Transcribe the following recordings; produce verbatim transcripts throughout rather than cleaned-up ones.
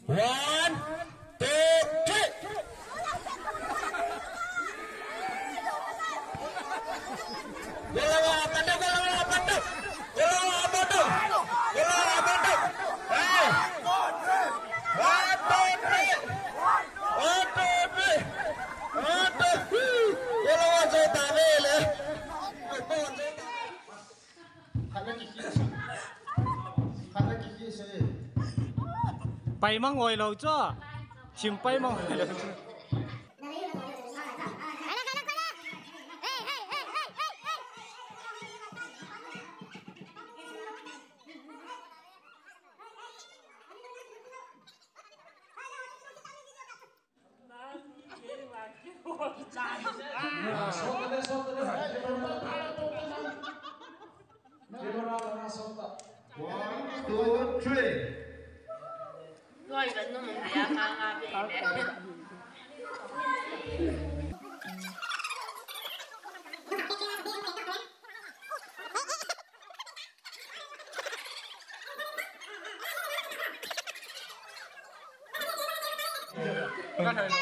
One, two, three. Golawa, padu, golawa, padu. Golawa, padu. Golawa, padu. Hey. One, two, three. One, two, three. One, two, three. Golawa, jota vele. Pai mang oi lo chu. Thim pai mang oi lo chu. One, two, three.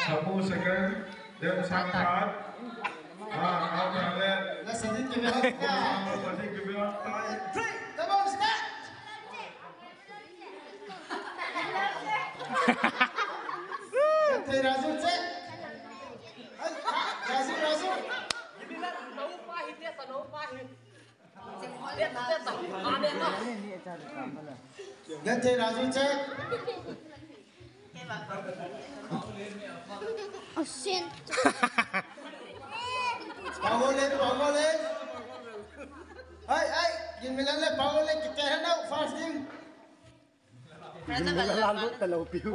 Sabu second, then Sangkhat. Ah, out talent. Let's sing it, give it up. Ah, let's sing it, give it up. Three, double step. Hey, Raju, check. Hey, Raju, Raju. Gante Raju check. Oh, shit. Pangole, pangole. Hey, hey, gin milan le pangole, kikehna first game. Lalu terlalu piu.